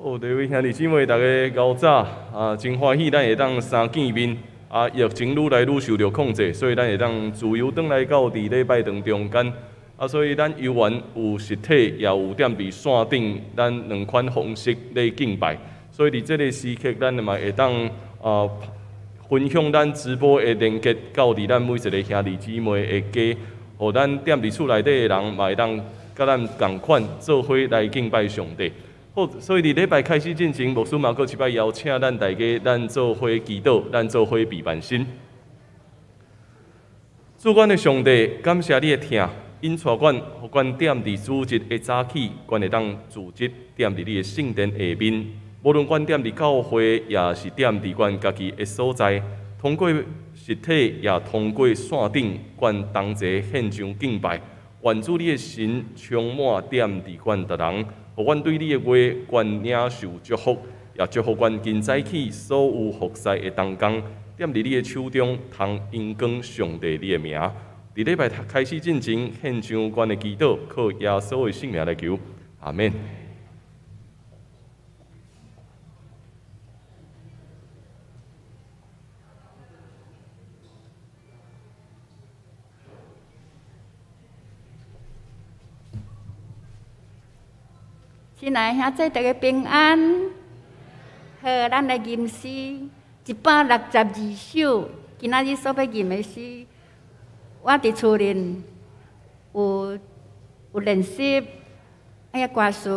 好，各位兄弟姊妹，大家𠢕早啊！真歡喜，咱會當三見面。啊，疫情愈來愈受著控制，所以咱會當自由轉來到佇禮拜堂中間。啊，所以咱猶原有實體，也有踮佇線頂，咱兩款方式咧敬拜。所以佇這个時刻，咱嘛會當啊分享咱直播的連結，到佇咱每一个兄弟姊妹的家，予咱踮佇厝內底的人嘛會當佮咱仝款做伙來敬拜上帝。好，所以佇禮拜開始進前，牧師嘛閣一擺邀請咱大家，咱做伙祈禱，咱做伙備萬心。主阮的上帝，感謝你的疼，引帶阮，予阮踮佇主日的早起，阮會當組織踮佇你的聖殿下面。無論阮踮佇教會，抑是踮佇阮家己的所在，通過實體，也通過線頂，阮同齊獻上敬拜。願主你的神充滿踮佇阮逐人。予阮對你的話，阮領受祝福，也祝福阮今早起所有服侍的同工，踮佇你的手中，通榮光上帝你的名。佇禮拜開始進前，獻上阮的祈禱，靠耶穌的聖名來求，阿們。親愛兄弟，大家平安。好，咱來吟詩162首。今仔日所欲吟的詩，我佇厝裡有練習，哎呀，歌詞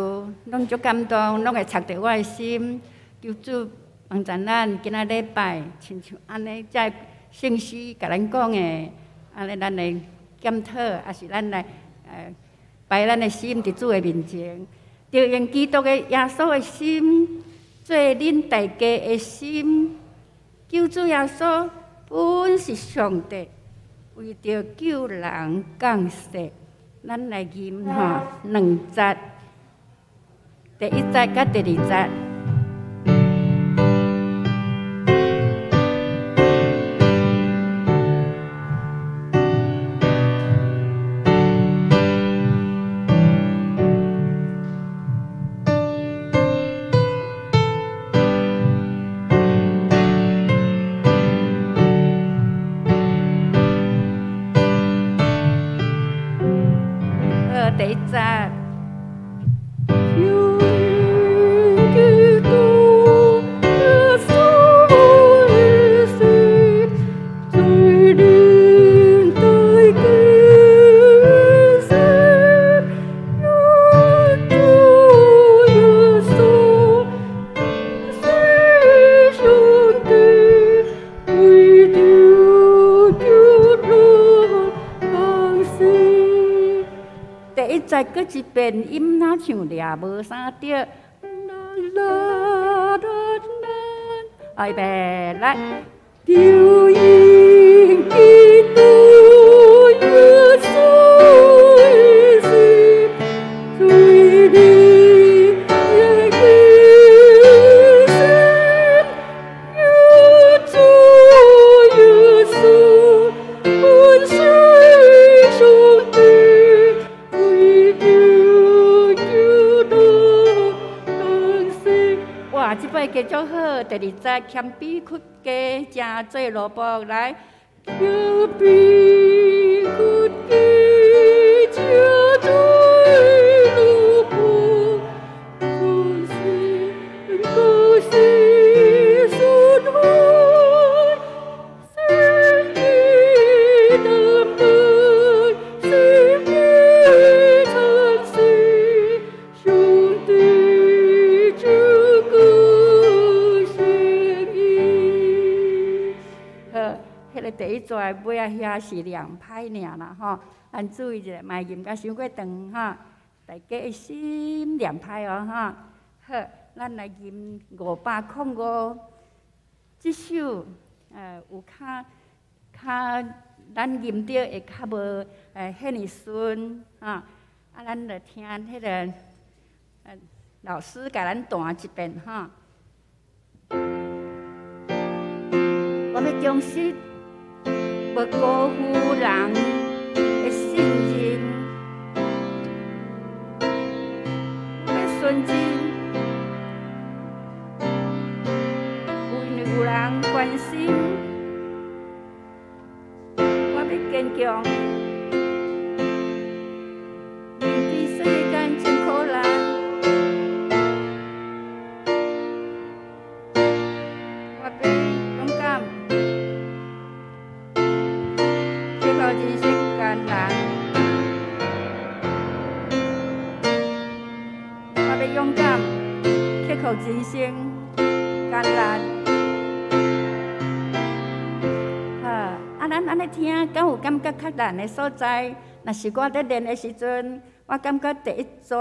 攏足感動，攏會插著我的心。求主幫助咱今仔禮拜，親像按呢，這聖詩共咱講的，按呢咱來檢討，抑是咱來擺咱的心佇主的面前。著用基督的耶穌的心，做恁大家的心。救主耶穌本是上帝，為著救人降世。咱來吟吼兩節，第一節佮第二節。第一節。再閣一遍，音若像掠無啥著。啦啦啦啦，預備來。就用基督耶穌的心，做恁大家的心，主耶穌本是上帝。哇，這擺加足好，第二節謙卑屈低，成做奴僕來。謙卑屈低，成做奴僕，存心高心順服，聖潔的門，聖潔誠實，上帝這個心意。好，彼个第一節尾仔遐是兩拍爾啦吼，咱注意一下，莫吟甲傷過長吼，大家的心兩拍哦吼。好，咱來吟505，這首有較較咱吟著會較無遐爾順吼，啊，咱就聽彼个老師共咱彈一遍吼。我欲忠實，無辜負人的信任，我欲純真，有人關心。我欲堅強，面對世間真苦難。我欲勇敢，克服人生艱難。我欲勇敢，克服人生艱難。好，啊，咱按呢聽，敢有感覺較難的所在？若是我咧練的時陣，我感覺第一逝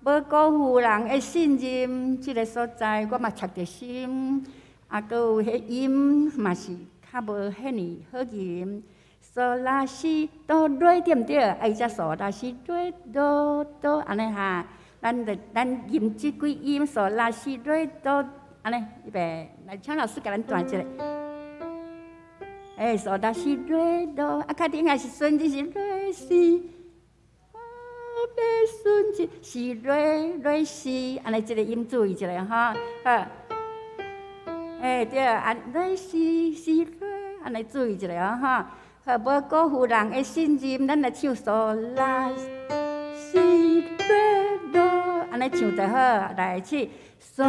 無辜負人的信任，這个所在我嘛插著心，啊，閣有彼音嘛是較無遐爾好吟。嗦拉西哆來對毋對？啊，伊才嗦拉西來哆哆按呢哈。咱就咱吟這幾音，嗦拉西來哆按呢，預備，來請老師共咱彈一下。欸，嗦拉西來哆，啊，較頂下是順字是來西，我欲順字是來來西，按呢這个音注意一下吼，好。欸，對，啊，來西西來，按呢注意一下吼，好，無辜負人的信任，咱來唱嗦拉西來哆，按呢唱就好，來試。嗦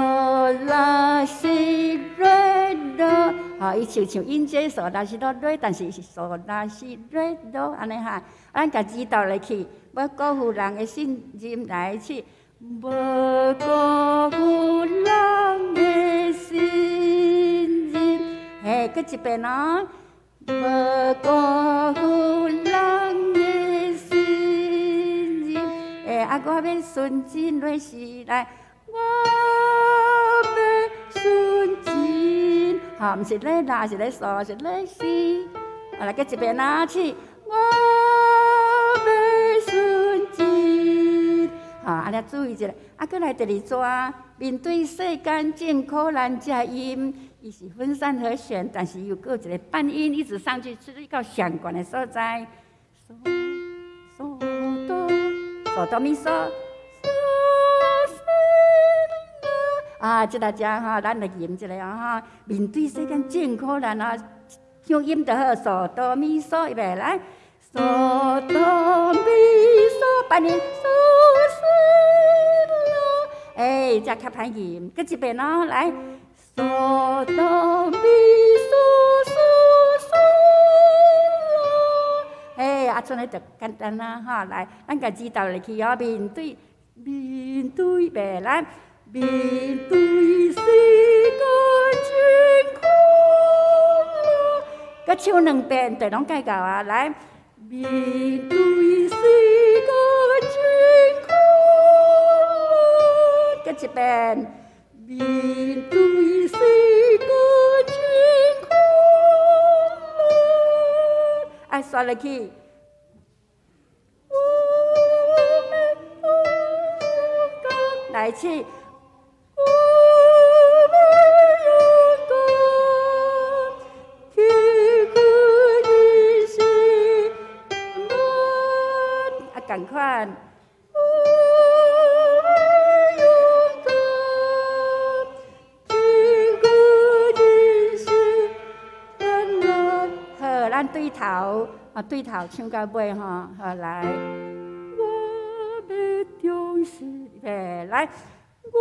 拉西來哆，吼，伊唱像音階嗦拉西哆來，但是是嗦拉西來哆，按呢哈，咱共字倒落去，無辜負人的信任，來試。無辜負人的信任，嘿，閣一遍哦。無辜負人的信任，欸，啊，我欲純真來是來。我欲純真，吼，毋是咧拉，是咧嗦，是咧西。啊，來閣一遍啊，試。我欲純真，吼，按呢注意一下。啊，閣來第二逝，面對世間眾苦難這音，伊是分散和弦，但是又閣有一個半音一直上去，出去到上懸的所在。嗦嗦哆，嗦哆咪嗦。啊，這个遮吼，咱來吟一下吼。面對世間眾苦難啊，唱音就好，嗦哆咪嗦，預備來，嗦哆咪嗦，半音嗦西啦，欸，這較歹吟，閣一遍哦，來，嗦哆咪嗦嗦嗦啦，欸，啊，按呢就簡單啦，吼，來，咱共字倒落去哦，面對面對，預備來。面對世間眾苦難，閣唱兩遍就攏解到啊！來，面對世間眾苦難，閣一遍，面對世間眾苦難，啊，煞落去。來試。仝款，我欲勇敢，克服人生艱難。好，咱對頭，啊對頭唱到尾吼，好來。我欲忠實，來，我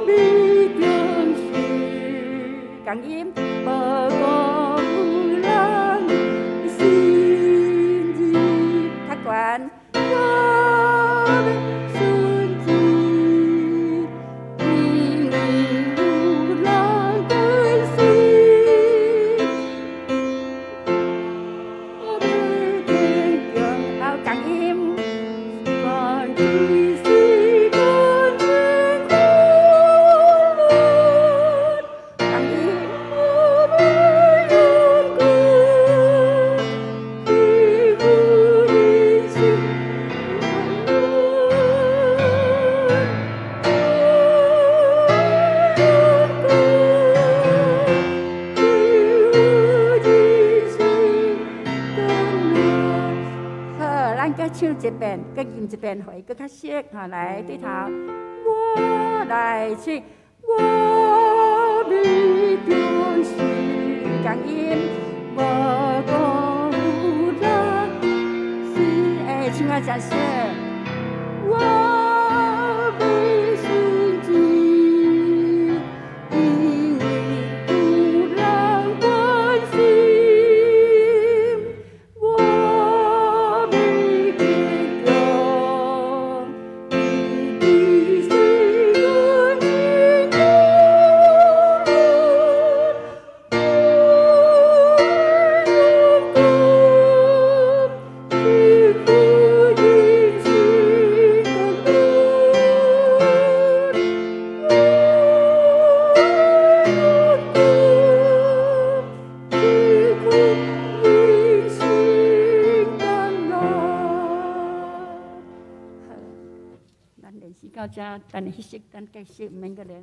欲忠實，仝音，無辜負人信任。懸，我欲純真，因為有人關心。我欲堅強，好，仝音。面對世間眾苦難，仝音。我欲勇敢，克服人生艱難。我欲勇敢，克服人生艱難。好，咱閣唱一遍，閣吟一遍，予伊閣較熟。吼，來對頭，我來試，我欲家說。我欲信主，因為有人關心，我欲堅強，伊是阮真主。我勇敢，是福音是甘露。我勇敢，是福音是甘露。好，咱練習到這，等歇息，等結束，毋免閣練。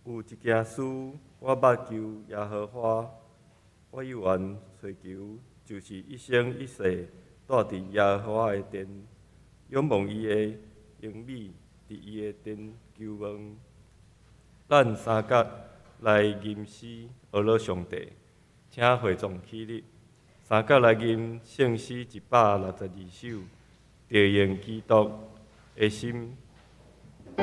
有一件事，我捌求耶和華，我猶原揣求，就是一生一世住佇耶和華的殿，仰望伊的榮美，佇伊的殿求問。咱三角來吟詩，學樂上帝，請會眾起立。三角來吟聖詩162首，著用基督的心。我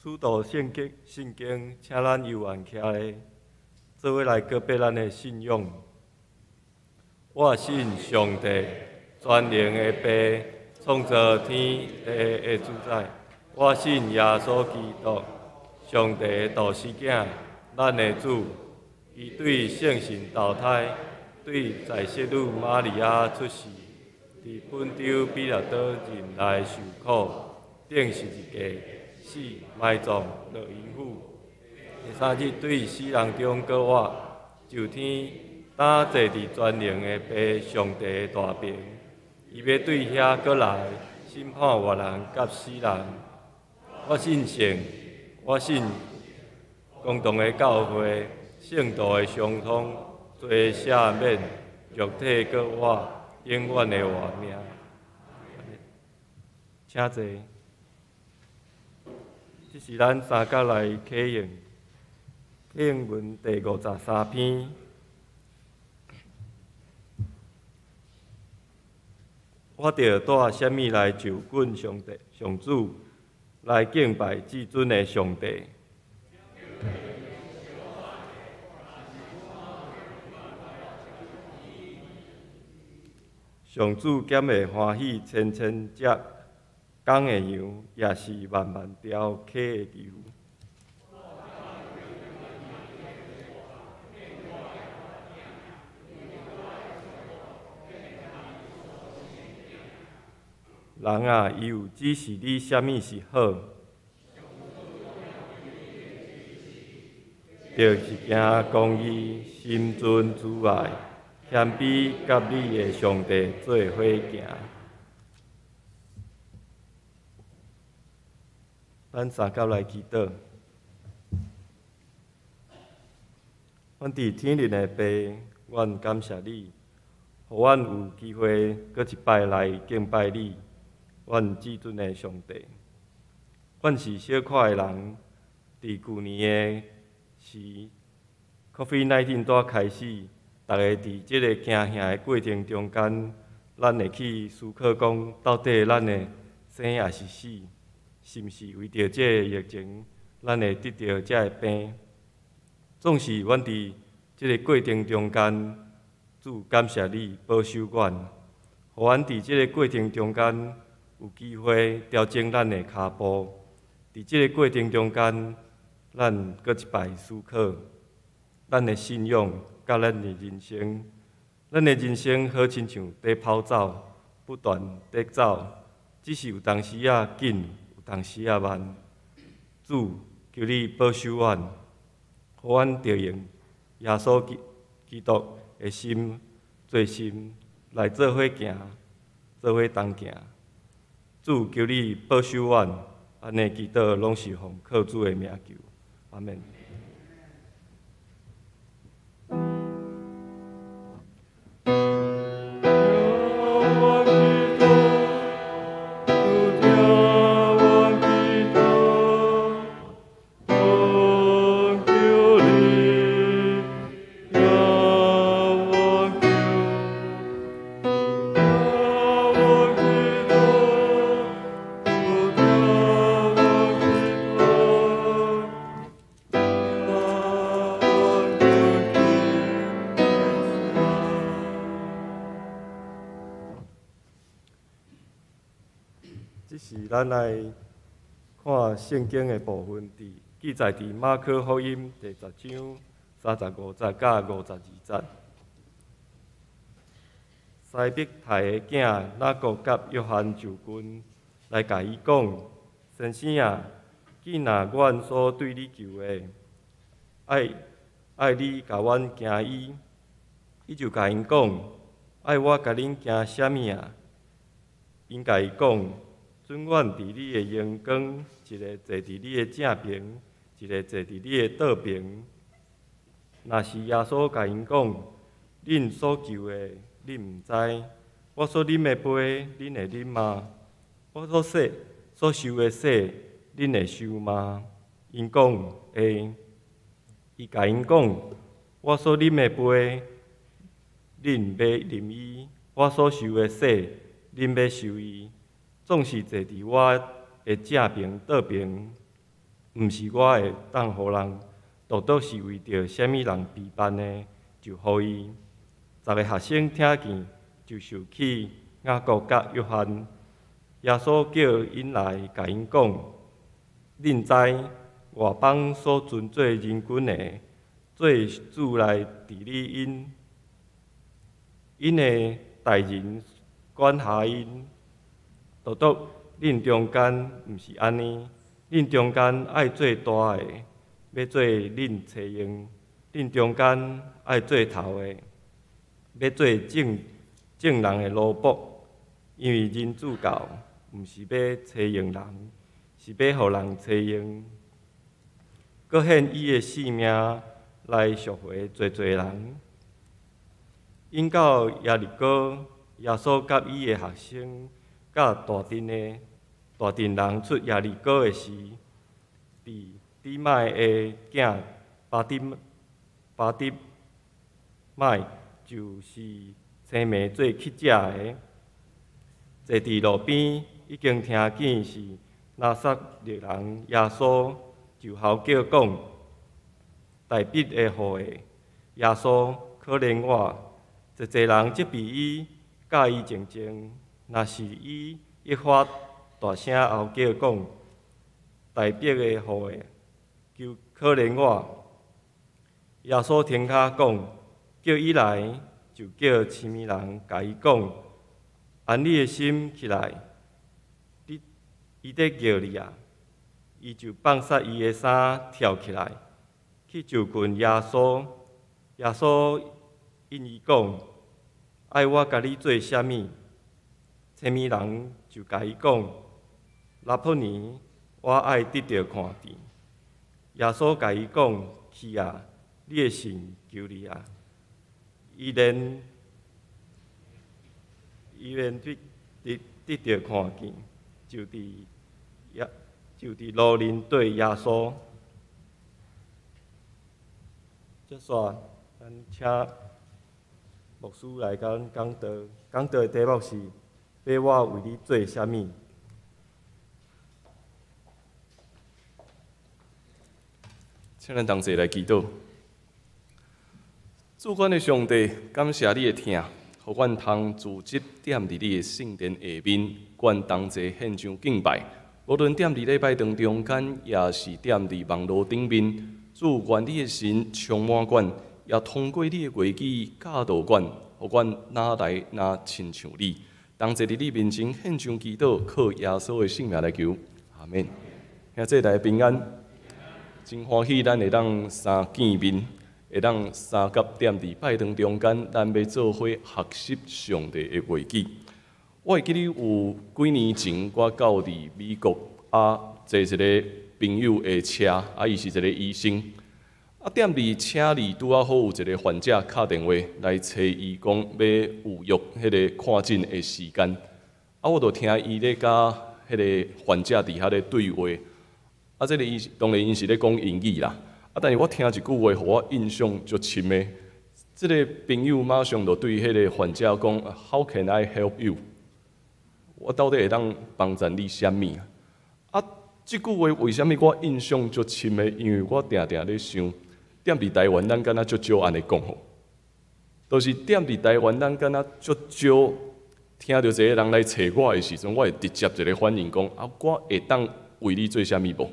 使徒信經，信經，請咱猶原徛咧，做伙來告白咱的信仰。我信上帝，全能的父，創造天地的主宰。我信耶穌基督，上帝的獨生囝，咱的主。伊對聖神投胎，對在聖女瑪利亞出世，佇本丟彼拉多任內受苦，釘十字架，死，埋葬，落陰府。第三日對死人中閣活，上天，擔坐佇全能的父上帝的大爿。伊欲對遐閣來審判活人佮死人。我信聖，我信公同的教會，聖徒的相通，罪赦免，肉體閣活，永遠的活命。請坐。這是咱三甲來啟應，啟應文第53篇。我著帶啥物來就近上帝、上主，來敬拜至尊的上帝？上主敢會歡喜千千隻公的羊，抑是萬萬條母的牛？人啊，伊有指示你啥物是好，就是行公義、心存慈愛、謙卑，佮你的上帝做伙行。咱三甲來祈禱。阮佇天靈的父，阮感謝你，予阮有機會閣一擺來敬拜你，阮至尊的上帝。阮是小可的人，佇舊年的時，COVID-19 拄開始，逐家佇這個驚嚇的過程中間，咱會去思考講，到底咱的生抑是死，是毋是為著這個疫情，咱會得著這个病？總是阮佇這個過程中間，主感謝你保守阮，予阮佇這個過程中間有機會調整咱的跤步。佇這個過程中間，咱閣一擺思考咱的信仰佮咱的人生。咱的人生好親像佇跑走，不斷佇走，只是有當時仔緊，有當時仔慢。主，求你保守阮，予阮著用耶穌基督的心做心來做伙行，做伙同行。主，求你保守阮，按呢祈禱攏是奉靠主的名求，阿們。這是咱來看聖經的部分，佇記載佇馬可福音第十章35節佮52節。西庇太的囝雅各佮約翰就近來共伊講：先生啊，囝若阮所對你求的，愛你共阮行醫。伊就共𪜶講：愛我共恁行啥物啊？𪜶共伊講：准阮佇你的榮光，一个坐佇你的正爿，一个坐佇你的倒爿。若是耶穌共𪜶講：恁所求的，恁毋知；我所啉的杯，恁會啉嗎？我所洗、所受的洗，恁會受嗎？𪜶講會。伊共𪜶講：我所啉的杯，恁欲啉伊；我所受的洗，恁欲受伊。總是坐佇我的正爿、倒爿，毋是我會當予人，獨獨是為著啥物人備辦的，就予伊。十个學生聽見，就受氣雅各佮約翰。耶穌叫𪜶來，共𪜶講：恁知外邦所尊做人君的，做主來治理𪜶，𪜶的大人管轄𪜶。獨獨恁中間毋是按呢，恁中間愛做大的，欲做恁差用；恁中間愛做頭的，欲做眾眾人的奴僕。因為人子到，毋是欲差用人，是欲予人差用，閣獻伊的性命來贖回濟濟人。𪜶到耶利哥，耶穌佮伊的學生佮大陣的大陣人出耶利哥的時，佇底買的囝巴底買，就是青盲做乞食的，坐佇路邊，已經聽見是拿撒勒人耶穌，就吼叫講：大衛的後裔，耶穌，可憐我！濟濟人責備伊，教伊靜靜。若是伊愈發大聲吼叫講：大衛的後裔，求可憐我！耶穌停跤講：叫伊來，就叫青盲人共伊講：安你的心起來，你伊咧叫你啊！伊就放煞伊的衫，跳起來，去就近耶穌。耶穌應伊講：愛我共你做啥物？青盲人就共伊講：拉波尼，我愛得著看見。耶穌共伊講：去啊，你的信救你啊！伊連得著看見，就佇路面綴耶穌。接煞，咱請牧師來共阮講道，講道的題目是：欲我為你做啥物？請咱同齊來祈禱。主阮的上帝，感謝你的疼，予阮通組織踮佇你的聖殿下面，阮同齊獻上敬拜。無論踮佇禮拜堂中間，抑是踮佇網路頂面，主願你的神充滿阮，也通過你的話語教導阮，予阮若來若親像你。同齊佇你面前獻上祈禱，靠耶穌的聖名來求，阿們。兄弟大家平安，真歡喜咱會當三見面，會當三佮踮佇拜堂中間，咱欲做伙學習上帝的話語。我會記得有幾年前，我到佇美國啊，坐一个朋友的車，啊，伊是一个醫生。啊，踮佇車裡拄仔好有一个患者敲電話來揣伊講欲預約彼个看診的時間。啊，我就聽伊咧佮彼个患者佇遐咧對話。啊，這个醫當然𪜶是咧講英語啦。啊，但是我聽一句話，予我印象足深的。這个朋友馬上就對彼个患者講：How can I help you？我到底會當幫助你啥物？啊，這句話為啥物我印象足深的？因為我定定咧想，踮佇台灣，咱敢若足少按呢講吼，就是踮佇台灣，咱敢若足少聽著一个人來揣我的時陣，我會直接一个反應講：啊，我會當為你做啥物無？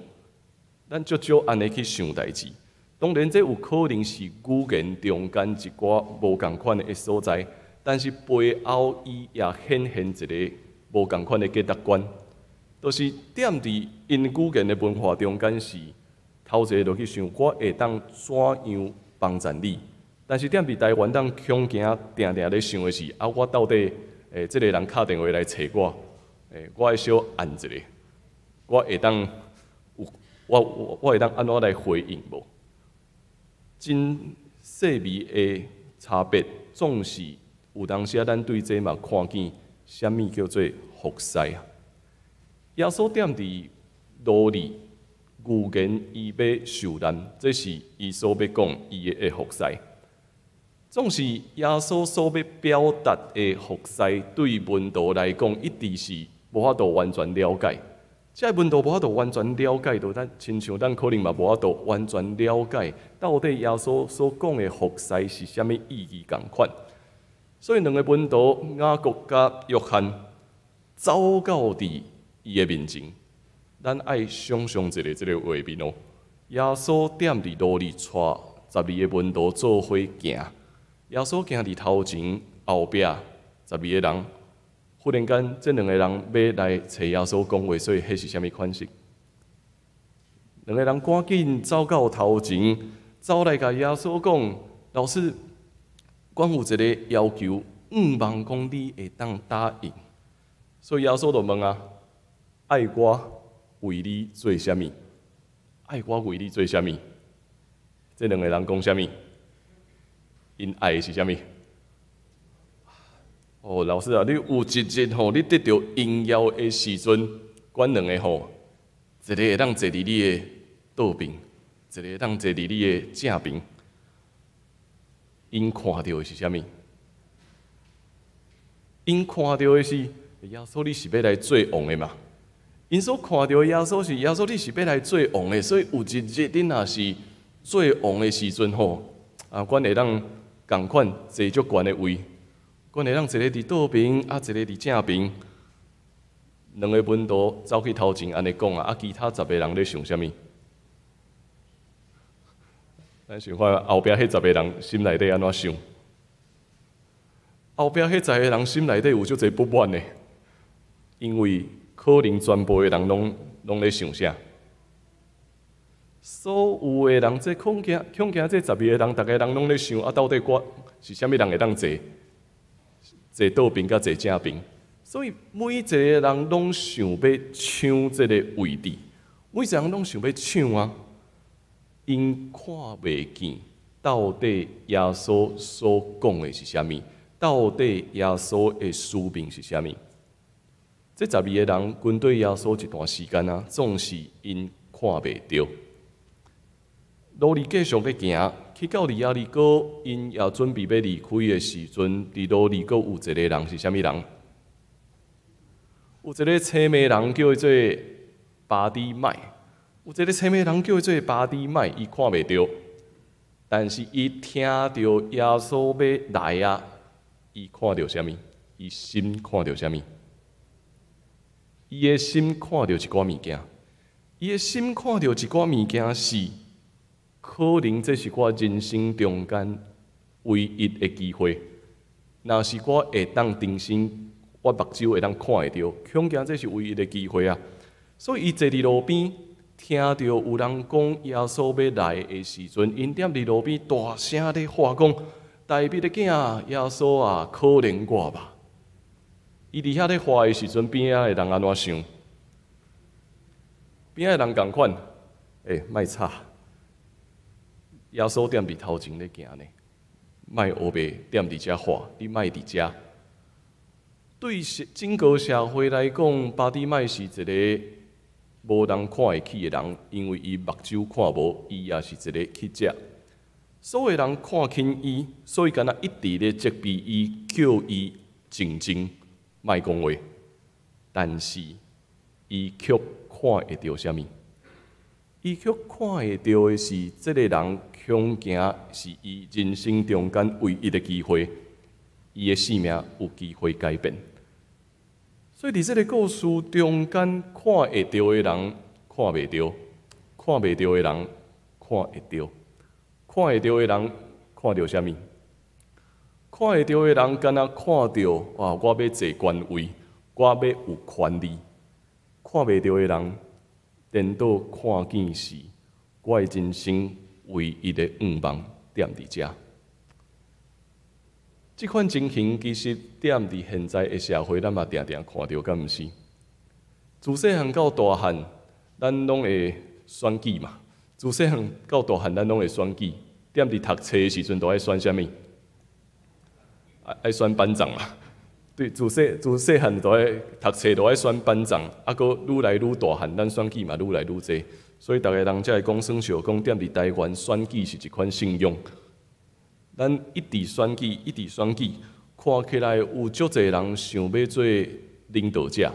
咱足少按呢去想代誌。當然，這有可能是語言中間一寡無仝款的所在，但是背後伊也顯現一个無仝款的價值觀，就是踮佇𪜶語言的文化中間是頭一个就去想我會當怎樣幫助你，但是踮佇台灣，咱恐驚定定咧想的是啊，我到底欸，這个人敲電話來揣我，欸，我愛小按一下，我會當有我我會當按怎來回應無？真細微的差別，總是有當時仔咱對這嘛看見。啥物叫做服侍啊？耶穌踮佇路裡預言伊欲受難，這是伊所欲講伊的服侍。總是耶穌所欲表達的服侍，對門徒來講，一直是無法度完全了解。這個門徒無法度完全了解著，咱親像咱可能嘛無法度完全了解，到底耶穌所講的服侍是啥物意義仝款。所以兩个門徒雅各佮約翰走到佇伊的面前，咱愛想像一下這个畫面哦。耶穌踮佇路裡帶十二个門徒做伙行，耶穌行佇頭前，後壁十二個人。忽然間，這兩個人欲來揣耶穌講話，所以彼是啥物款式？兩个人趕緊走到頭前，走來共耶穌講：“老師，阮有一个要求，向望講你會當答應。”所以耶穌就問啊：“愛我為你做啥物？愛我為你做啥物？”這兩个人講啥物？𪜶愛的是啥物？哦，老師啊，你有一日吼，你得著榮耀的時陣，阮兩个吼，一个會當坐佇你的倒爿，一个會當坐佇你的正爿。𪜶看著的是啥物？𪜶看著的是耶穌，你是欲來做王的嘛？𪜶所看著的耶穌是耶穌，你是欲來做王的，所以有一日你若是做王的時陣吼，啊，阮會當仝款坐足懸的位。阮會當一个佇倒爿，啊，一个佇正爿。兩个門徒走去頭前按呢講啊，啊，其他十个人咧想啥物？咱想看後壁彼十个人心內底按怎想？後壁彼十个人心內底有足濟不滿的，因為可能全部的人攏咧想啥？所有的人，這恐驚恐驚這十二个人，逐个人攏咧想啊，到底我是啥物人會當坐？坐倒爿佮坐正爿，所以每一個人攏想欲搶這个位置，每一个人攏想欲搶啊！𪜶看袂見到底耶穌所講的是啥物，到底耶穌的使命是啥物？這十二个人跟綴耶穌一段時間啊，總是𪜶看袂著。路裡繼續咧行，去到耶利哥，𪜶也準備欲離開的時陣，佇路裡閣有一个人是啥物人？有一个青盲人叫做巴底買，有一个青盲人叫做巴底買，伊看袂著，但是伊聽著耶穌欲來啊，伊看著啥物？伊心看著啥物？伊的心看著一寡物件，伊的心看著一寡物件是，可能這是我人生中間唯一的機會。若是我會當重新，我目睭會當看會著，恐驚這是唯一的機會啊！所以伊坐佇路邊，聽著有人講耶穌欲來的時陣，𪜶踮佇路邊大聲咧喊講：“大衛的囝，耶穌啊，可憐我吧！”伊佇遐咧喊的時陣，邊仔的人按怎想？邊仔的人仝款，欸，莫吵。耶穌踮佇頭前咧行呢，莫烏白踮佇遮喊，你莫佇遮。對整個社會來講，巴底買是一个無人看會起的人，因為伊目睭看無，伊也是一个乞者。所有人看輕伊，所以敢若一直咧責備伊，叫伊靜靜，莫講話。但是伊卻看會著啥物？伊卻看會著的是，這个人恐驚是伊人生中間唯一的機會，伊的性命有機會改變。所以佇這个故事中間，看會著的人看袂著，看袂著的人看會著，看會著的人看著啥物？看會著的人敢若看著哇，我欲坐官位，我欲有權利。看袂著的人，顛倒看見是我的人生唯一的願望，踮佇遮。這款情形其實踮佇現在的社會，咱嘛定定看著，敢毋是？自細漢到大漢，咱攏會選舉嘛。自細漢到大漢，咱攏會選舉。踮佇讀冊的時陣，都愛選啥物？愛選班長嘛。對，自細漢都愛讀冊，都愛選班長。啊，閣愈來愈大漢，咱選舉嘛愈來愈濟。所以逐个人才會講耍笑，講踮佇台灣選舉是一款信仰。咱一直選舉，一直選舉，看起來有足濟人想欲做領導者。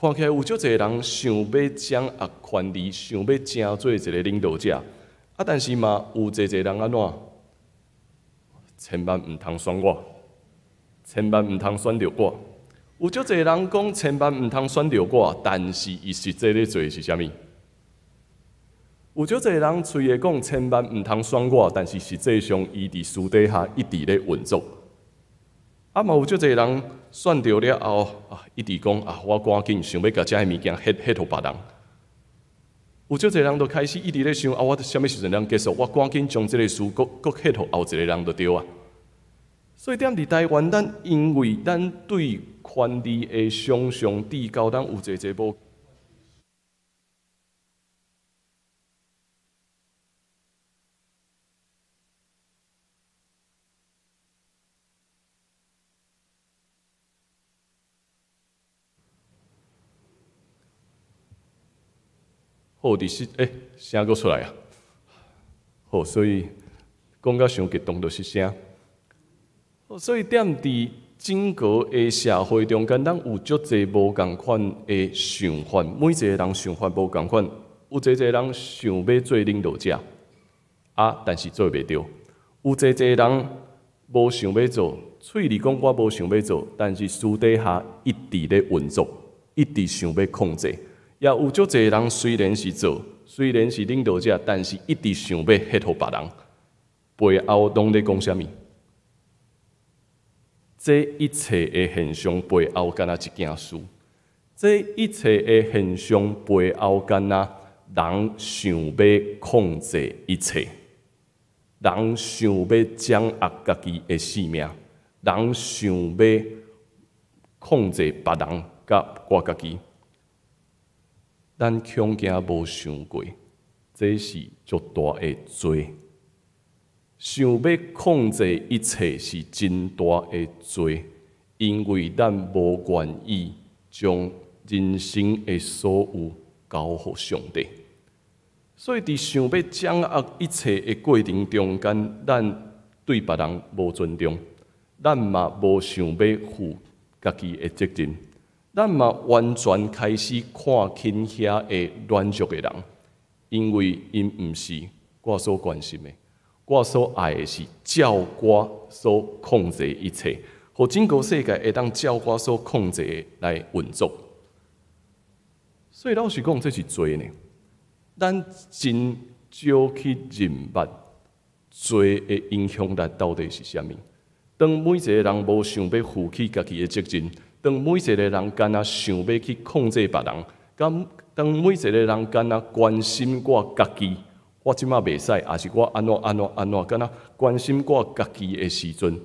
看起來有足濟人想欲掌握權力，想欲成做一个領導者，啊，但是嘛有濟濟人按怎？千萬毋通選我，千萬毋通選著我。有足濟人講千萬毋通選著我，但是伊實際咧做的是啥物？有足濟人喙會講千萬毋通選我，但是實際上伊佇私底下一直咧運作。啊嘛有足濟人選著了後，啊一直講啊，我趕緊想欲共遮的物件彼予別人。有足濟人就開始一直咧想啊，我啥物時陣通結束？我趕緊將這个事閣閣彼予後一個人就對啊。所以踮佇台灣，咱因為咱對權力的想像，至到咱有濟濟無。好，佇失欸，聲閣出來啊！好，所以講甲傷激動就失聲。所以踮佇整個的社會中間，咱有足濟無仝款的想法，每一个人想法無仝款，有濟濟人想欲做領導者，啊，但是做袂著。有濟濟人無想欲做，喙裡講我無想欲做，但是私底下一直咧運作，一直想欲控制。也有足濟人雖然是做，雖然是領導者，但是一直想欲彼予別人。背後攏咧講啥物？這一切的現象背後，敢若一件事。這一切的現象背後，敢若人想欲控制一切，人想欲掌握家己的性命，人想欲控制別人佮我家己。咱恐驚無想過，這是足大的罪。想欲控制一切是真大的罪，因為咱無願意將人生的所有交予上帝。所以，佇想欲掌握一切的過程中間，咱對別人無尊重，咱嘛無想欲負家己的責任。咱嘛完全開始看輕遐个軟弱的人，因為𪜶毋是我所關心的，我所愛的是照我所控制一切，予整個世界會當照我所控制的來運作。所以老實講，這是罪呢。咱真少去認捌罪的影響力到底是啥物。當每一個人無想欲負起家己的責任，當每一個人敢若想欲去控制別人，敢當每一個人敢若關心我家己，我這馬袂使，抑是我按怎按怎按怎，敢若關心我家己的時陣，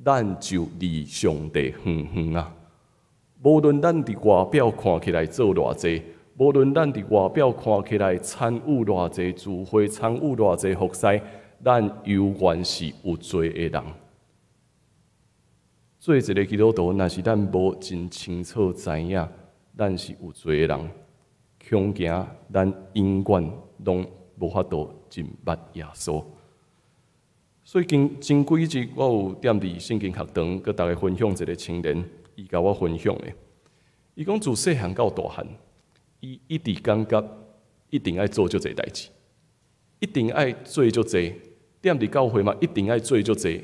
咱就離上帝遠遠啊！無論咱佇外表看起來做偌濟，無論咱佇外表看起來參與偌濟聚會，參與偌濟服侍，咱猶原是有罪的人。做一个基督徒，若是咱無真清楚知影，咱是有罪的人，恐驚咱永遠攏無法度認捌耶穌。所以近前幾日，我有踮佇聖經學堂，佮大家分享一个青年，伊共我分享的。伊講自細漢到大漢，伊一直感覺一定愛做足濟代誌，一定愛做足濟，踮佇教會嘛，一定愛做足濟。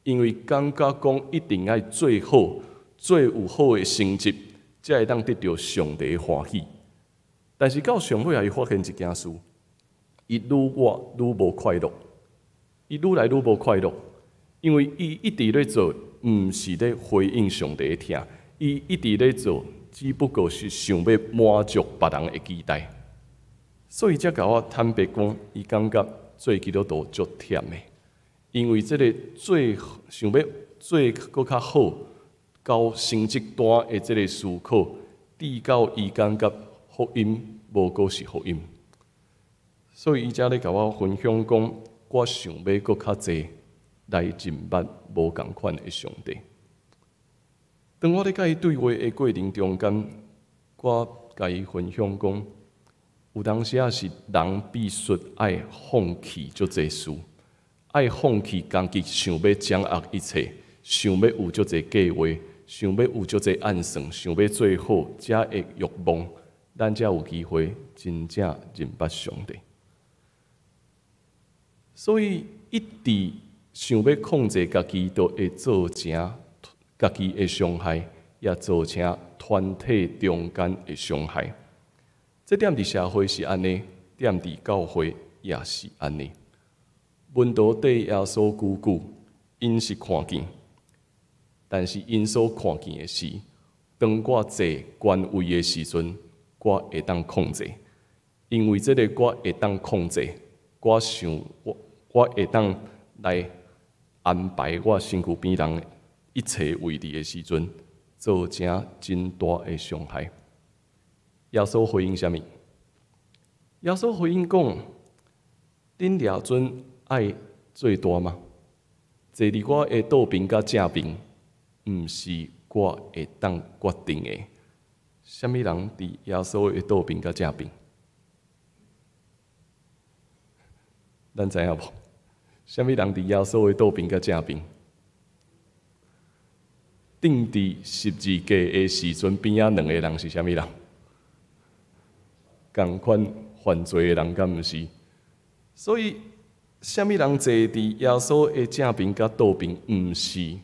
因為感覺講一定愛做好，做有好的成績，才會當得著上帝的歡喜。但是到上尾啊，伊發現一件事，伊愈活愈無快樂，伊愈來愈無快樂，因為伊一直咧做，毋是咧回應上帝的疼，伊一直咧做，只不過是想欲滿足別人的期待。所以才共我坦白講，伊感覺做基督徒足忝的。因為這个做想欲做閣較好，交成績單的這个思考，直到伊感覺福音無閣是福音，所以伊才咧共我分享講，我想欲閣較濟來認捌無仝款的上帝。當我咧佮伊對話的過程中間，我共伊分享講，有當時仔是人必須愛放棄足濟事。愛放棄家己想欲掌握一切，想欲有足濟計劃，想欲有足濟按算，想欲做好，遮的欲望，咱才有機會真正認捌上帝。所以一直想欲控制家己，就會造成家己的傷害，也造成團體中間的傷害。這點佇社會是按呢，踮佇教會也是按呢。門徒綴耶穌久久，𪜶是看見，但是𪜶所看見的是，當我坐權位的時陣，我會當控制，因為這个我會當控制，我想我會當來安排我身軀邊人一切位置的時陣，造成真大的傷害。耶穌回應啥物？耶穌回應講：恁掠準愛做大嗎？坐佇我的倒爿佮正爿，毋是我會當決定的。啥物人佇耶穌的倒爿佮正爿？咱知影無？啥物人佇耶穌的倒爿佮正爿？釘佇十字架的時陣，邊仔兩个人是啥物人？仝款犯罪的人，敢毋是？所以，啥物人坐佇耶穌的正爿佮倒爿，毋是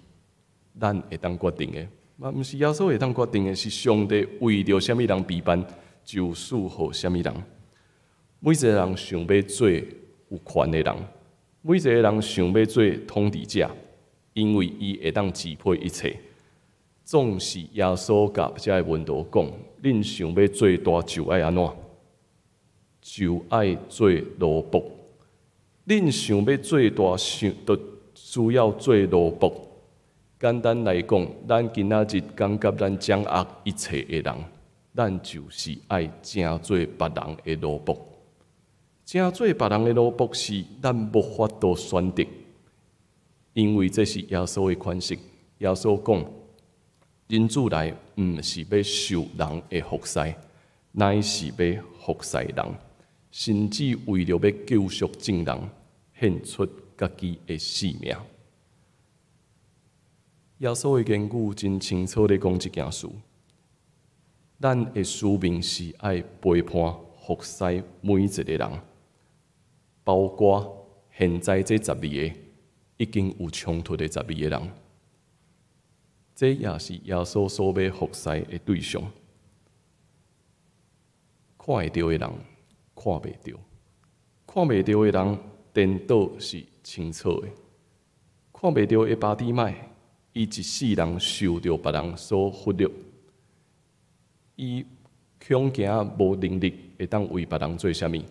咱會當決定的，嘛毋是耶穌會當決定的，是上帝為著啥物人備辦，就賜予啥物人。每一个人想欲做有權的人，每一个人想欲做統治者，因為伊會當支配一切。總是耶穌共遮个門徒講：恁想欲做大，就愛按怎？就愛做奴僕。恁想欲做大，想就需要做奴僕。簡單來講，咱今仔日感覺咱掌握一切的人，咱就是愛成做別人的奴僕。成做別人的奴僕是咱無法度選擇，因為這是耶穌的款式。耶穌講：人子來毋是欲受人的服侍，乃是欲服侍人，甚至為著欲救贖眾人，獻出家己的性命。耶穌的言語真清楚咧講這件事。咱的使命是愛陪伴服侍每一个人，包括現在這十二个已經有衝突的十二个人，這也是耶穌所欲服侍的對象。看會著的人看袂著，看袂著的人顛倒是清楚的。看袂著的巴底買，伊一世人受著別人所忽略，伊恐驚無能力會當為別人做啥物，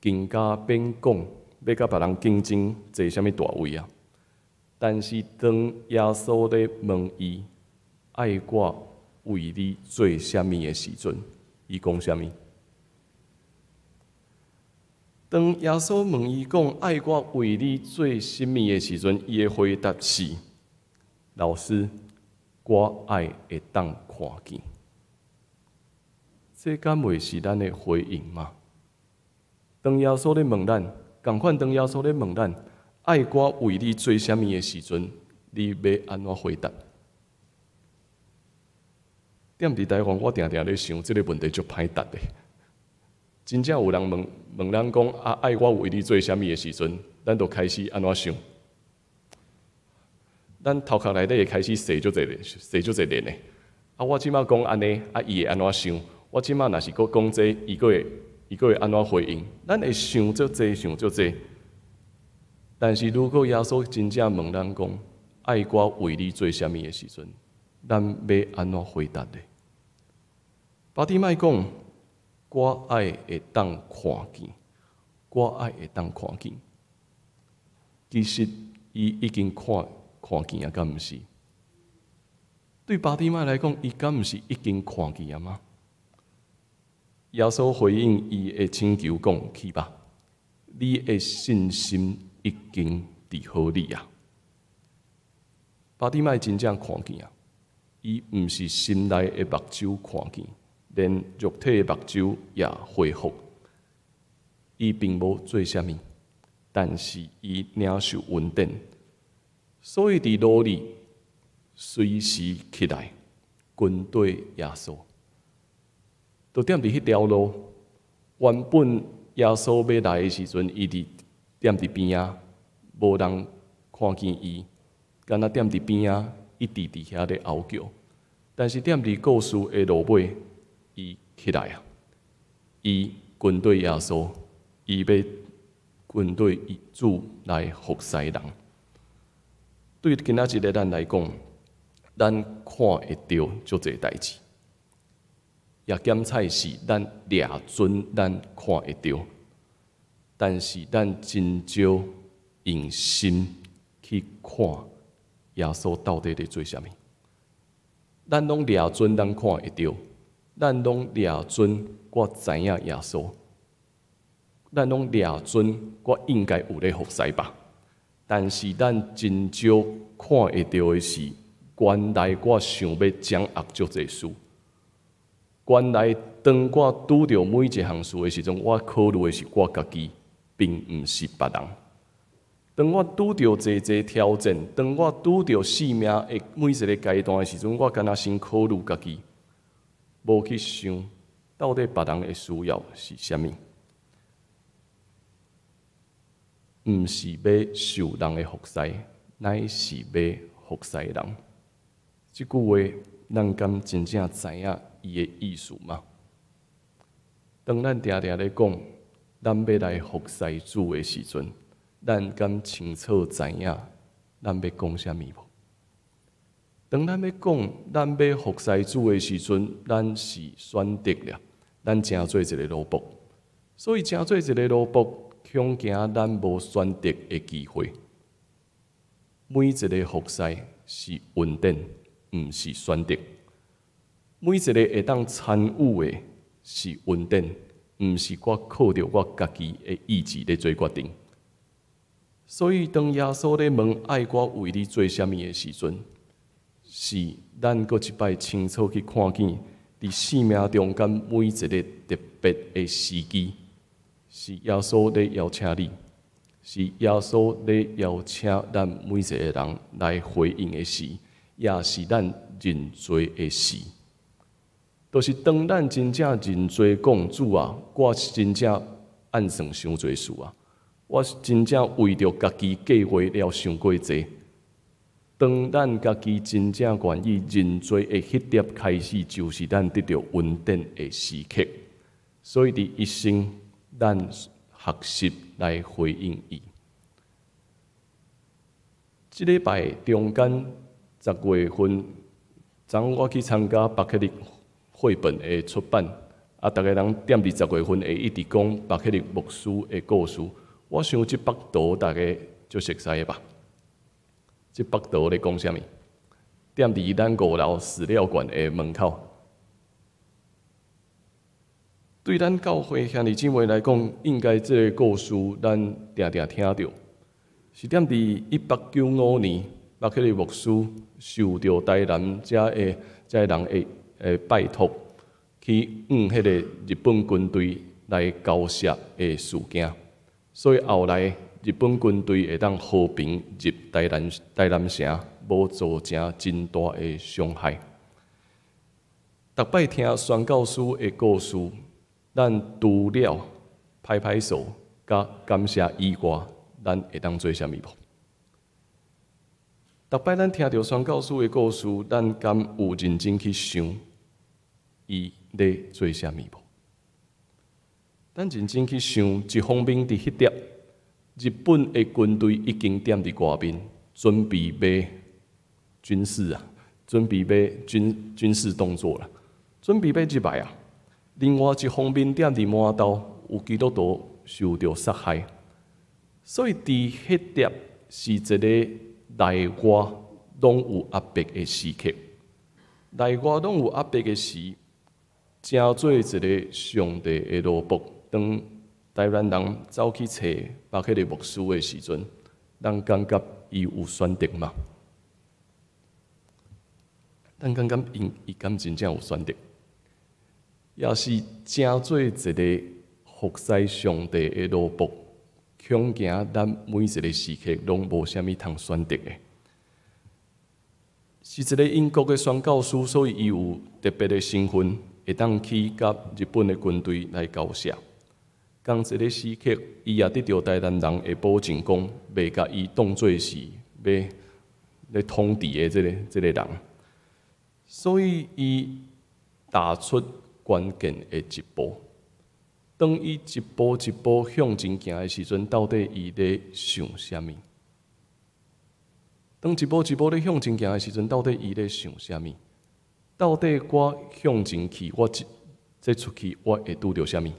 更加免講欲佮別人競爭坐啥物大位啊！但是當耶穌咧問伊愛我為你做啥物的時陣，伊講啥物？當耶穌問伊講愛我為你做啥物的時陣，伊的回答是：老師，我愛會當看見。這敢袂是咱的回應嗎？當耶穌咧問咱，仝款當耶穌咧問咱，愛我為你做啥物的時陣，你欲按怎回答？踮佇台灣，我定定咧想這个問題足歹答的。真正有人問問咱講啊，愛我為你做啥物的時陣，咱就開始按怎想？咱頭殼內底會開始踅足濟踅足濟輪的。啊，我這馬講按呢，啊，伊會按怎想？我這馬若是閣講這個，伊閣會按怎回應？咱會想足濟，想足濟。但是如果耶穌真正問咱講，愛我為你做啥物的時陣，咱欲按怎回答呢？巴底買講，我愛會當看見，我愛會當看見。其實伊已經看見啊，敢毋是？對巴底買來講，伊敢毋是已經看見啊嗎？耶穌回應伊的請求講：去吧，你的信心已經治好你啊！巴底買真正看見啊，伊毋是心內的目睭看見，連肉體的目睭也恢復。伊並無做啥物，但是伊領受恩典，所以佇路裡，隨時起來跟綴耶穌。就踮佇彼條路，原本耶穌欲來的時陣，伊踮佇邊仔，無人看見伊，敢若踮佇邊仔，一直佇遐咧哀叫。但是踮佇故事的落尾，伊起來啊！伊跟綴耶穌，伊欲跟綴主來服侍人。對今仔日的咱來講，咱看會著足濟代誌，也檢採是咱掠準咱看會著，但是咱真少用心去看耶穌到底佇做啥物。咱攏掠準咱看會著，咱攏掠準我知影耶穌，咱攏掠準我應該有咧服侍吧。但是咱真少看會著的是，原來我想欲掌握足濟事。原來當我拄著每一項事的時陣，我考慮的是我家己，並毋是別人。當我拄著濟濟挑戰，當我拄著生命的每一个階段的時陣，我敢若先考慮家己，無去想到底別人的需要是啥物。毋是欲受人的服侍，乃是欲服侍人。這句話，咱敢真正知影伊的意思嗎？當咱定定咧講，咱欲來服侍主的時陣，咱敢清楚知影咱欲講啥物無？當咱欲講咱欲服侍主的時陣，咱是選擇了，咱成做一个奴僕，所以成做一个奴僕，恐驚咱無選擇的機會。每一个服侍是恩典，毋是選擇。每一个會當參與的是恩典，毋是我靠著我家己的意志咧做決定。所以，當耶穌咧問愛我為你做啥物的時陣，是咱閣一擺清楚去看見，佇生命中間每一個特別的時機，是耶穌咧邀請你，是耶穌咧邀請咱每一個人來回應的時，也是咱認罪的時。就是當咱真正認罪講主啊，我真正按算傷濟事啊，我真正為著家己計劃了傷過濟。當咱家己真正願意認罪的彼粒開始，就是咱得著恩典的時刻。所以佇一生，咱學習來回應伊。這禮拜中間10月份，昨昏我去參加巴克利繪本的出版，啊，逐个人踮佇10月份會一直講巴克利牧師的故事。我想這幅圖大家足熟悉的吧？這幅圖咧講啥物？踮佇咱五樓史料館的門口。對咱教會兄弟姊妹來講，應該這個故事咱定定聽著。是踮佇1895年，巴克利牧師受著台南遮的遮的人的拜託，去向彼個日本軍隊來交涉的事件，所以後來日本軍隊會當和平入台南台南城，無造成真大的傷害。逐擺聽宣教師的故事，咱除了拍拍手佮感謝以外，咱會當做啥物無？逐擺咱聽著宣教師的故事，咱敢有認真去想伊咧做啥物無？咱認真去想，一方面佇彼粒日本的軍隊已經踮佇外面，準備欲軍事啊，準備欲軍事動作啦，準備欲入來啊。另外一方面，踮佇滿島有基督徒受著殺害，所以佇彼粒是一個內外攏有壓迫的時刻，內外攏有壓迫的時，成做一個上帝的奴僕。當台灣人走去揣巴克利牧師的時陣，咱感覺伊有選擇嗎？咱感覺伊敢真正有選擇？也是成做一個服侍上帝的奴僕，恐驚咱每一個時刻攏無啥物通選擇的。是一个英國的宣教師，所以伊有特別的身份，會當去佮日本的軍隊來交涉。仝一个時刻，伊也得著台南人的保證，講袂共伊當做是欲咧統治的這個人，所以伊踏出關鍵的一步。當伊一步一步向前行的時陣，到底伊咧想啥物？當一步一步咧向前行的時陣，到底伊咧想啥物？到底我向前去，我這出去，我會拄著啥物？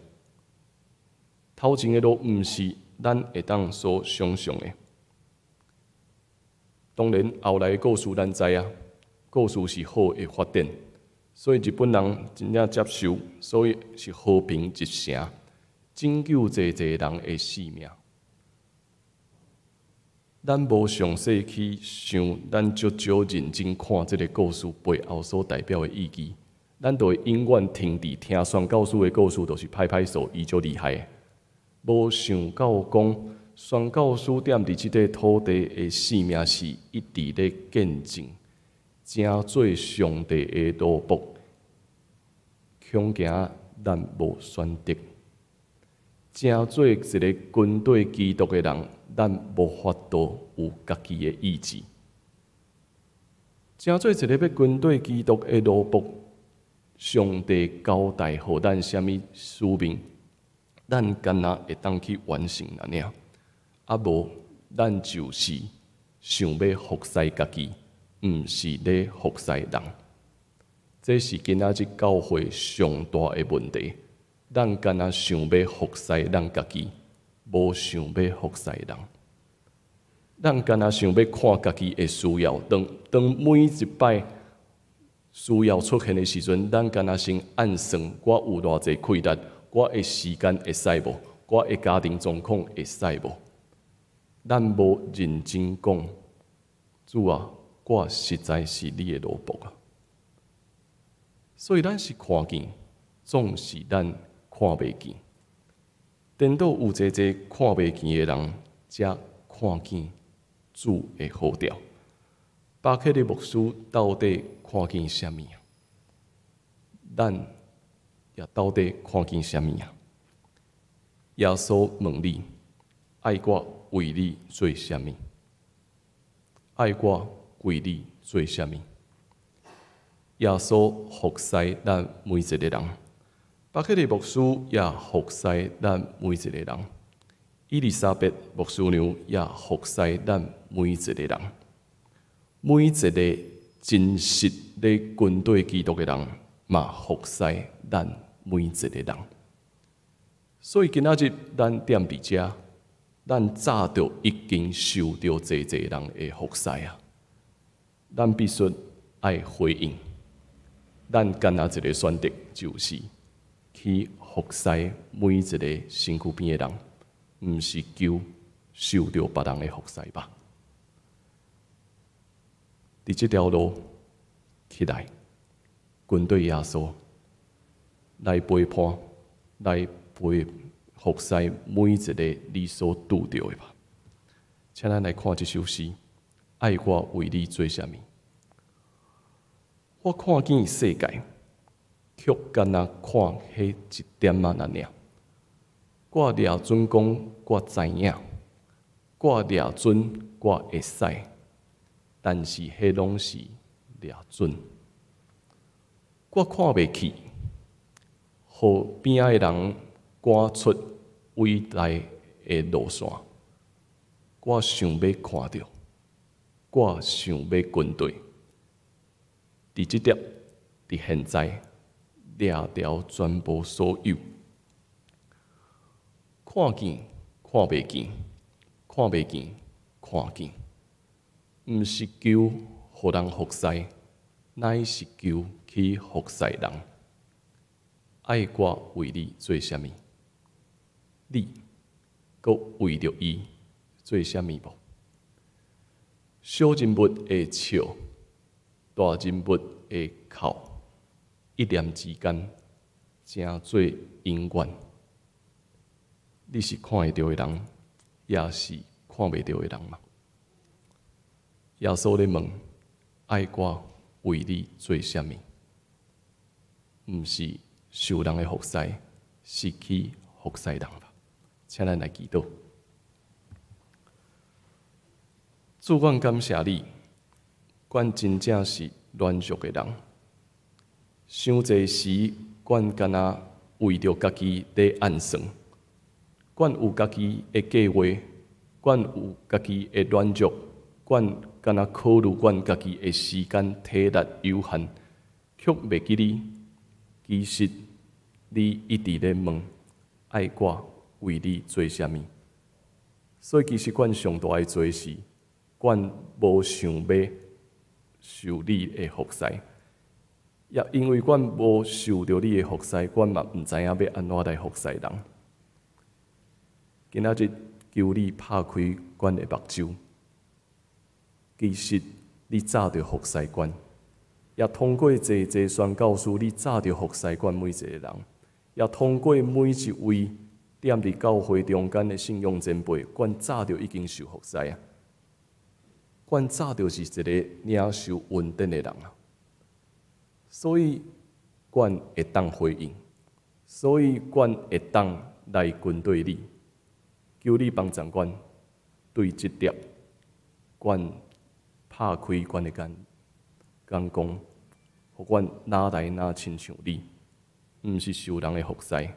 頭前的路毋是咱會當所想像的。當然，後來的故事咱知影，故事是好的發展，所以日本人真正接受，所以是和平入城，拯救濟濟人的性命。咱無詳細去想，咱足少認真看這个故事背後所代表的意義，咱就會永遠停佇聽宣教師的故事，就是拍拍手，伊足厲害。無想到講，宣教師踮佇這塊土地的性命是一直咧見證，成做上帝的奴僕，恐驚咱無選擇；成做一个跟綴基督的人，咱無法度有家己的意志；成做一個欲跟綴基督的奴僕，上帝交代予咱啥物使命，咱敢若會當去完成爾爾，啊無，咱就是想欲服侍家己，毋是咧服侍人。這是今仔日教會上大的問題。咱敢若想欲服侍咱家己，無想欲服侍人。咱敢若想欲看家己的需要，當當每一擺需要出現的時陣，咱敢若先按算我有偌濟氣力，我的時間會使無？我的家庭狀況會使無？咱無認真講，主啊，我實在是你的奴僕啊！所以咱是看見，總是咱看袂見。顛倒有濟濟看袂見的人，才看見主的呼召。巴克利牧師到底看見啥物啊？咱也到底看見啥物啊？耶穌問你：愛我為你做啥物？愛我為你做啥物？耶穌服侍咱每一個人，巴克利牧師也服侍咱每一個人，伊麗莎白牧師娘也服侍咱每一個人，每一個真實咧跟綴基督的人，嘛服侍咱每一個人。所以今仔日咱踮佇遮，咱早就已經受著濟濟人的服侍啊！咱必須愛回應。咱干焦一个選擇，就是去服侍每一個身軀邊的人，毋是求受著別人的服侍吧？佇這條路起來，跟綴耶穌來陪伴，來陪服侍每一个你所拄著的吧。請咱來看這首詩，愛我為你做啥物？我看見世界，卻干焦看彼一點仔爾爾。我掠準講，我知影；我掠準，我會使。但是，彼攏是掠準。我看袂起，予邊仔的人趕出偉大的路線。我想欲看著，我想欲跟綴。佇這粒，佇現在，掠著全部所有。看見，看袂見，看袂見，看見。毋是求予人服侍，乃是求去服侍人。愛我為你做啥物？你閣為著伊做啥物無？小人物的笑，大人物的哭，一念之間，成做永遠。你是看會著的人，抑是看袂著的人嗎？耶穌咧問：愛我為你做啥物？毋是受人的服侍，是去服侍人吧。請咱來祈禱。主，阮感謝你，阮真正是軟弱的人。傷濟時，阮敢若為著家己咧按算，阮有家己的計劃，阮有家己的軟弱，阮敢若考慮阮家己的時間體力有限，卻袂記你。其實你一直咧問，愛我為你做啥物？所以其實阮上大的罪是，阮無想欲受你的服侍，也因為阮無受著你的服侍，阮嘛毋知影欲按怎來服侍人。今仔日求你拍開阮的目睭，其實你早就服侍阮，也通過濟濟宣教師，你早就服侍阮每一個人，也通過每一位踮佇教會中間的信仰前輩，阮早就已經受服侍啊！阮早就是一個領受恩典的人啊，所以阮會當回應，所以阮會當來跟隨你，求你幫助阮對這點，阮拍開阮的眼，眼光，予阮若來若親像你，毋是受人的服侍，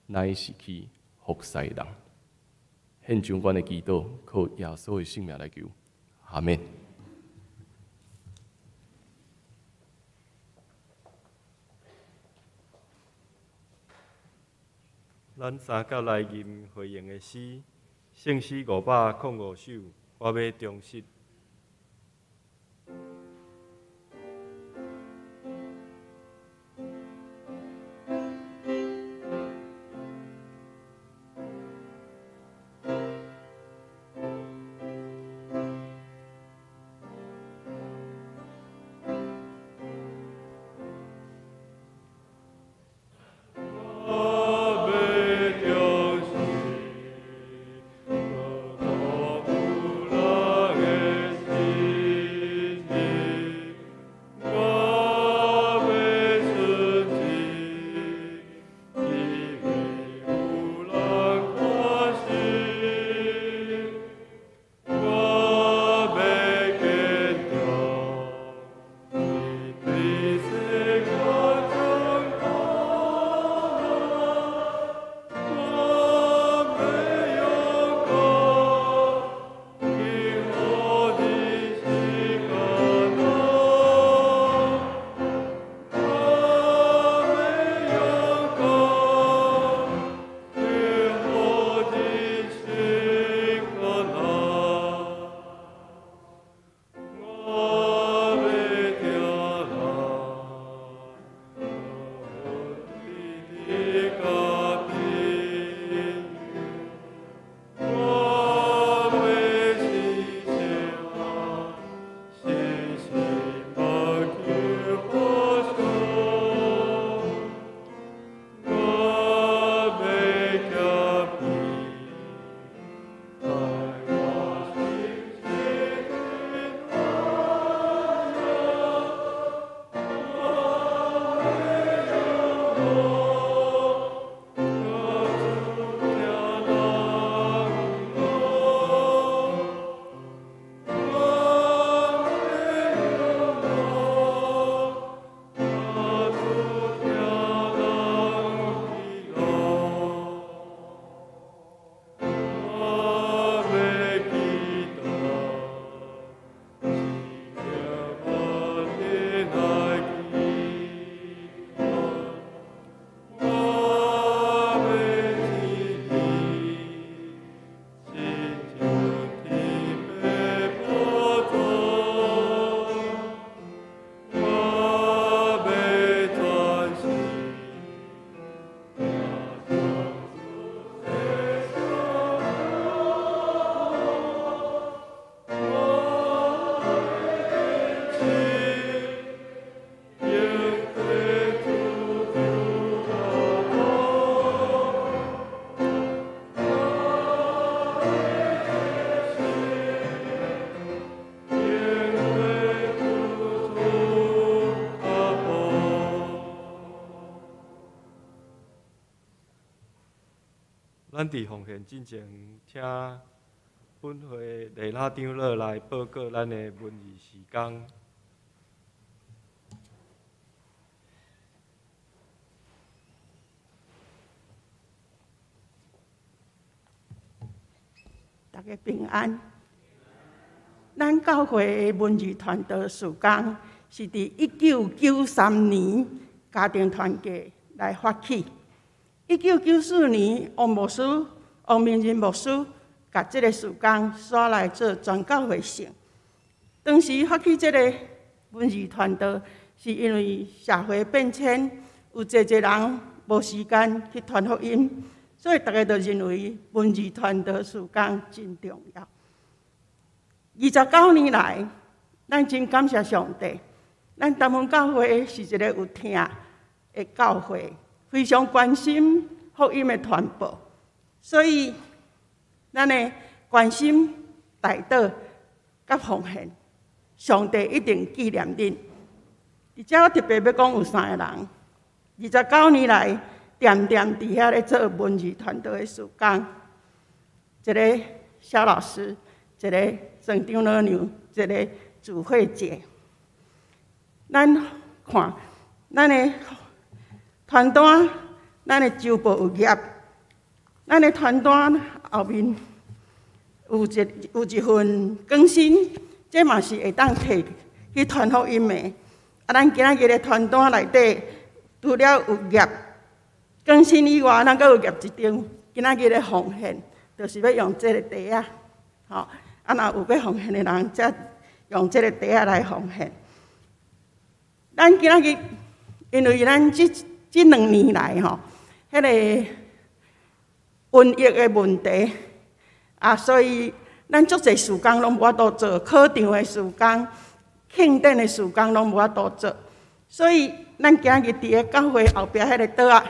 乃是去服侍人。獻上阮的祈禱，靠耶穌的聖名來求。阿們。咱三角來吟回應的詩，聖詩505首，我欲忠實。我欲忠實，無咱佇奉獻進前，請本會麗娜長老來報告咱的文字事工。大家平安。咱教會的文字傳道事工是佇1993年家庭團契來發起。1994年，王牧師、王明仁牧師共這个事工徙來做全教會性。當時發起這个文字傳道，是因為社會變遷，有濟濟人無時間去傳福音，所以大家就認為文字傳道事工真重要。29年來，咱真感謝上帝。咱東門教會是一个有疼的教會，非常關心福音的傳播，所以咱的關心、代禱佮奉獻，上帝一定紀念恁。佇遮我特別欲講有三个人，29年來恬恬佇遐咧做文字傳道的事工，一个蕭老師，一个鄭長老娘，一个祖慧姐。咱看，咱的傳單，咱的周報有頁，咱的傳單後面有一份更新，這嘛是會當提去傳福音的。啊，咱今仔日的傳單內底，除了有頁更新以外，咱閣有頁一張。今仔日的奉獻，就是欲用這个袋仔，吼。啊，若有欲奉獻的人，才用這个袋仔來奉獻。咱今仔日，因為咱這2年來吼，彼个瘟疫的問題，啊，所以咱足濟事工攏無法度做，考場的事工、慶典的事工攏無法度做，所以咱今日佇个教會後壁彼个桌仔，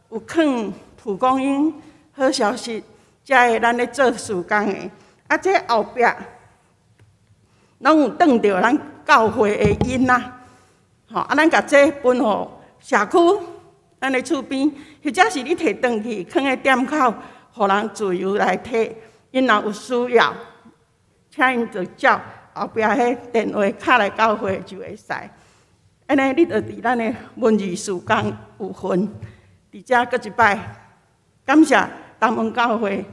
有囥蒲公英好消息，才會咱咧做事工的。啊，這後壁攏有轉著咱教會的音啊，吼，啊，咱共這分予社區，咱的厝邊，或者是你提轉去，囥佇店口，予人自由來提。𪜶若有需要，請𪜶就照後壁彼電話敲來教會就會使。按呢，你就佇咱的文字事工有份。佇遮閣一擺，感謝東門教會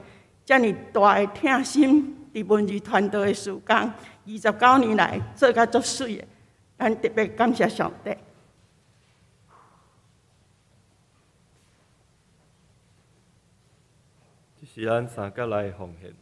遮爾大的疼心，佇文字傳道的事工，29年來做甲足媠的，咱特別感謝上帝。這是咱三角來奉獻。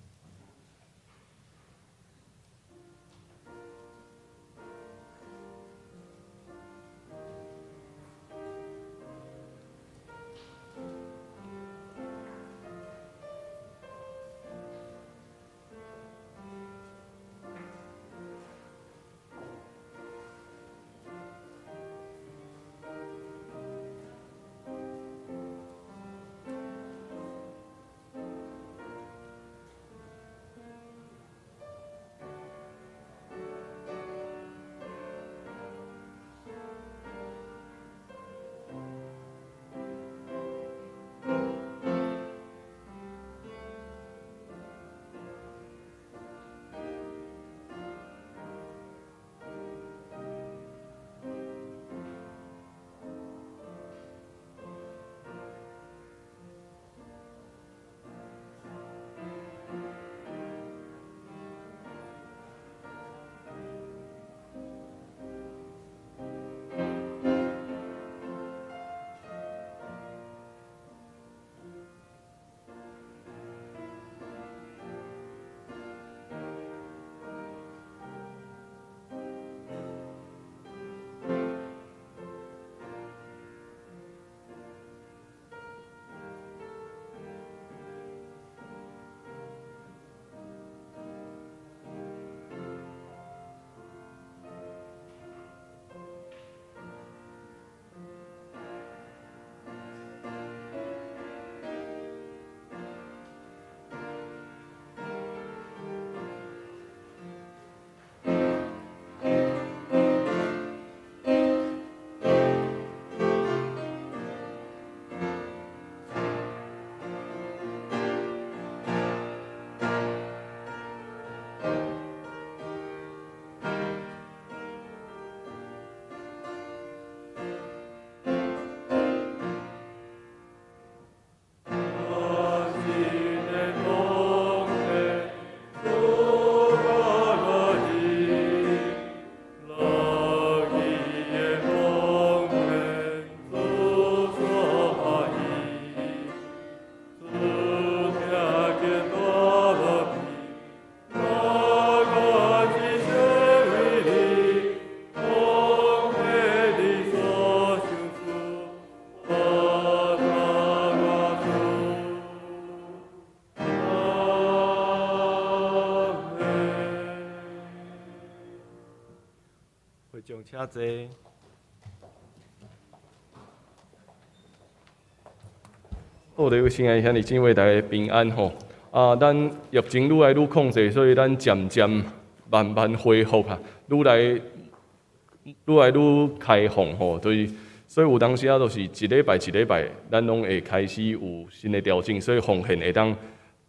长请坐。好，各位亲爱兄弟姊妹，大家平安吼。啊，咱疫情愈来愈控制，所以咱渐渐慢慢恢复啊，愈来愈开放吼。所以有当时啊，就是一礼拜一礼拜，咱攏會開始有新的調整，所以奉獻會當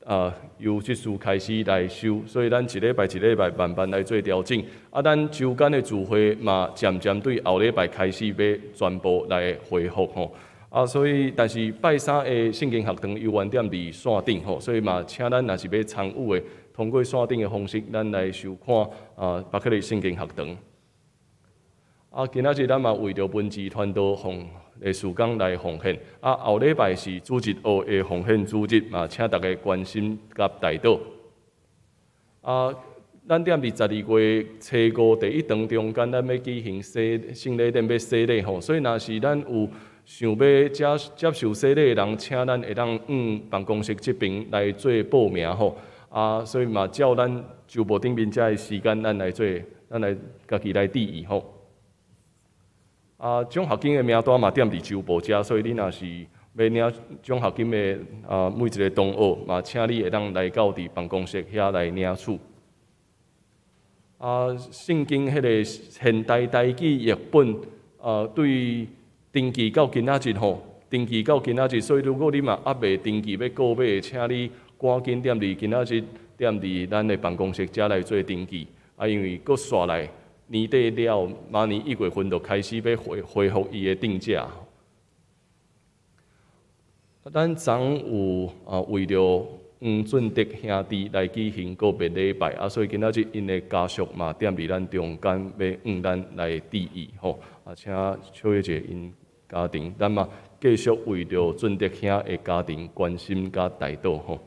啊由這次開始來收，所以咱一禮拜一禮拜慢慢來做調整。啊，咱週間的聚會嘛，漸漸對後禮拜開始欲全部來恢復吼。啊，所以但是拜三的聖經學堂猶原踮佇線頂吼，所以嘛，請咱若是欲參與的，通過線頂的方式，咱來收看啊，巴克利聖經學堂。啊，今仔日咱嘛為著文字傳道奉的事工來奉獻。啊，後禮拜是主日學的奉獻主日，嘛，請大家關心佮代禱。啊，咱踮佇12月初五第一堂中間，咱欲舉行洗聖禮典，欲洗禮吼，所以若是咱有想欲接受洗禮的人，請咱會當往辦公室這爿來做報名吼。啊，所以嘛，照咱周報頂面遮的時間，咱來做，咱來家己來注意吼。啊，獎學金的名單嘛踮佇周報遮，所以你若是欲領獎學金的啊，每一个同學嘛，請你會當來到佇辦公室遐來領取。啊，聖經彼个現代台語譯本啊，對登記到今仔日吼，登記到今仔日，所以如果你嘛猶未登記欲購買的，請你趕緊踮佇今仔日踮佇咱的辦公室遮來做登記。啊，因為閣紲來年底了，明年1月份就開始欲恢復伊的定價。咱昨有啊為著黃俊德兄弟來舉行告別禮拜，啊，所以今仔日𪜶的家屬嘛踮佇咱中間，欲向咱來致意吼。啊，請秋葉姐𪜶家庭，咱嘛繼續為著俊德兄的家庭關心佮代禱吼。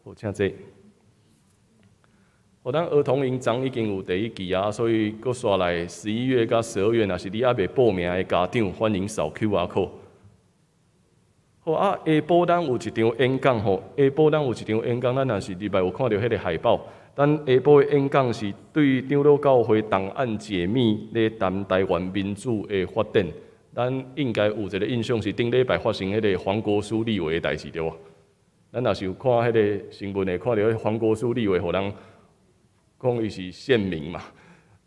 好，請坐。好，咱兒童營昨已經有第一期啊，所以閣紲來11月佮12月，若是你猶未報名的家長，歡迎掃 QR code。好啊，下晡咱有一場演講吼，下晡咱有一場演講，咱若是禮拜有看著彼个海報，咱下晡的演講是對長老教會檔案解密咧談台灣民主的發展。咱應該有一個印象是頂禮拜發生彼个黃國書立委的代誌對無？咱若是有看彼个新聞會看著彼黃國書立委，予人講伊是線民嘛。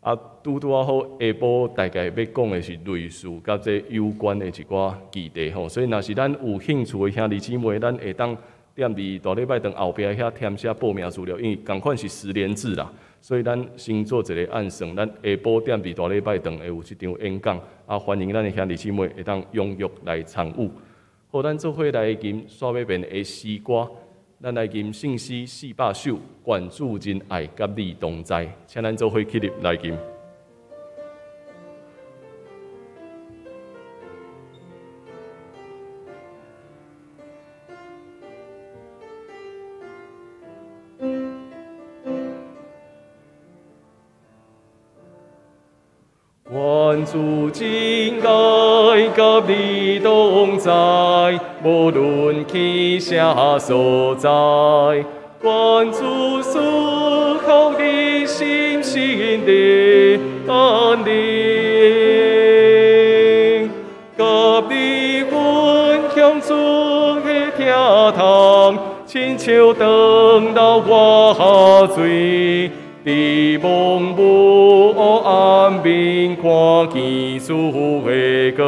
啊，拄拄仔好下晡大概欲講的是類似佮這有關的一寡議題吼，所以若是咱有興趣的兄弟姊妹，咱會當踮佇大禮拜堂後壁遐填寫報名資料，因為仝款是實聯制啦，所以咱先做一個按算，咱下晡踮佇大禮拜堂會有這場演講，啊，歡迎咱的兄弟姊妹會當踴躍來參與。好，咱做伙來吟煞欲變的詩歌。咱來吟聖詩400首，願主仁愛佮你同在，請咱做伙起立來吟。願主真愛佮你同在，無論去啥所在。願主賜福你心心的安寧，佮你分享主的疼痛，親像長流活水。佇濛霧暗暝看見主的光，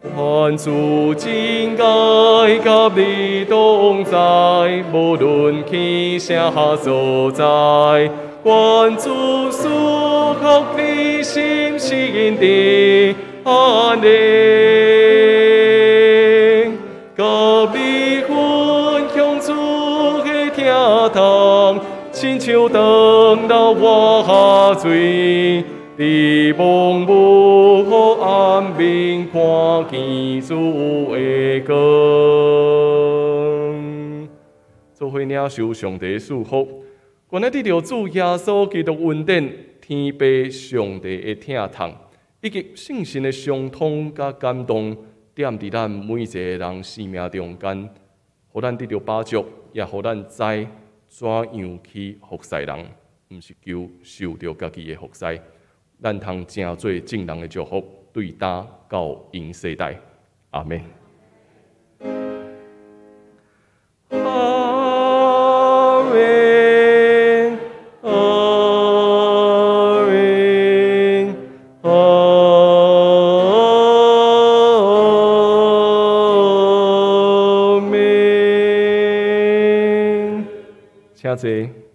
願主真愛佮你同在，無論去啥所在。願主賜福你心心的安寧，佮你分享主的疼痛，親像長流活水，佇濛霧暗暝看見主的光。做伙領受上帝賜福，願咱得著主耶穌基督恩典、天父上帝的疼痛，以及聖神的相通佮感動，踮佇咱每一个人生命中間，予咱得著飽足，也予咱知怎樣去服侍人。毋是求受著家己的服侍。咱通成做眾人的祝福，對今到永世代。阿們。阿們，阿們，阿們。請坐。